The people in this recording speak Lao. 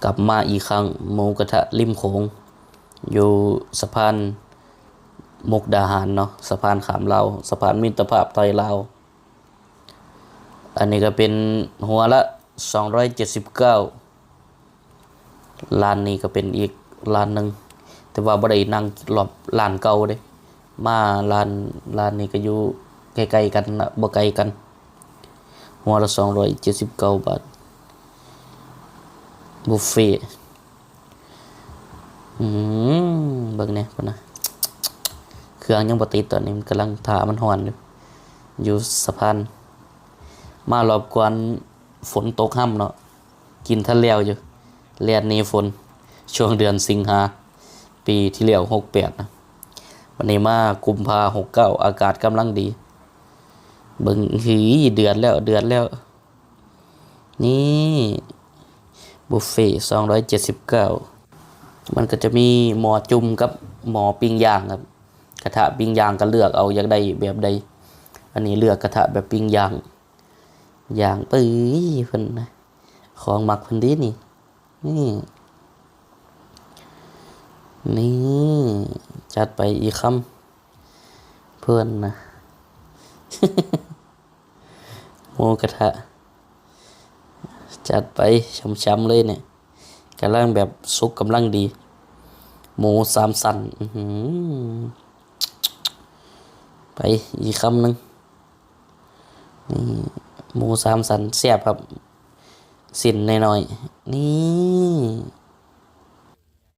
ກັບມາອີກຄັ້ງ ໝູກະທະລິມໂຂງ ຢູ່ສະພານມຸກດາຫານເນາະ, ສະພານຂ້າມລາວ, ສະພານມິດຕະພາບໄທລາວ. ອັນນີ້ກໍເປັນຫົວລະສອງຮ້ອຍເຈັດສິບເກົ້າ. ຮ້ານນີ້ກໍເປັນອີກຮ້ານໜຶ່ງ, ແຕ່ວ່າບໍ່ໄດ້ນັ່ງລອບຮ້ານເກົ່າເດ້. ມາຮ້ານ, ຮ້ານນີ້ກໍຢູ່ໃກ້ໆກັນນະ, ບໍ່ໄກກັນ. ຫົວລະສອງຮ້ອຍເຈັດສິບເກົ້າບາດ. ບຸບເຟ. ອືມ ເບິ່ງແດ່ພຸ້ນນະ, ເຄື່ອງຍັງບໍ່ຕິດ, ຕອນນີ້ມັນກຳລັງຖ້າມັນຮ້ອນຢູ່ ຢູ່ສະພານ. ມາລອບກ່ອນຝົນຕົກຮຳເນາະ, ກິນທັນແລ້ວຢູ່, ແລ່ນໜີຝົນ ຊ່ວງເດືອນສິງຫາ ປີທີ່ແລ້ວ ຫົກແປດນະ. ບັດນີ້ມາກຸມພາ ຫົກເກົ້າ ອາກາດກຳລັງດີ. ເບິ່ງ ຫືຍ ເດືອດແລ້ວ ເດືອດແລ້ວ. ນີ້ບຸບເຟສອງຮ້ອຍເຈັດສິບເກົ້າ, ມັນກໍຈະມີໝໍ້ຈຸ່ມກັບໝໍ້ປີ້ງຍ່າງຄັບ. ກະທະປີ້ງຍ່າງກໍເລືອກເອົາຢາກໄດ້ແບບໃດ. ອັນນີ້ເລືອກກະທະແບບປີ້ງຍ່າງ, ຍ່າງ ເອີຍ ເພິ່ນນະ, ຂອງມັກເພິ່ນເດ້ນີ້. ນີ້ ນີ້ ຈັດໄປອີກຄຳ ເພິ່ນນະ. ໝູກະທະ ຈັດໄປ ຊ່ຳໆເລີຍນີ້, ກຳລັງແບບສຸກກຳລັງດີ. ໝູສາມຊັ້ນ ອືຫື ໄປອີກຄຳໜຶ່ງ. ນີ້ ໝູສາມຊັ້ນແຊບຄັບ, ຊີ້ນນ້ອຍໆ ນີ້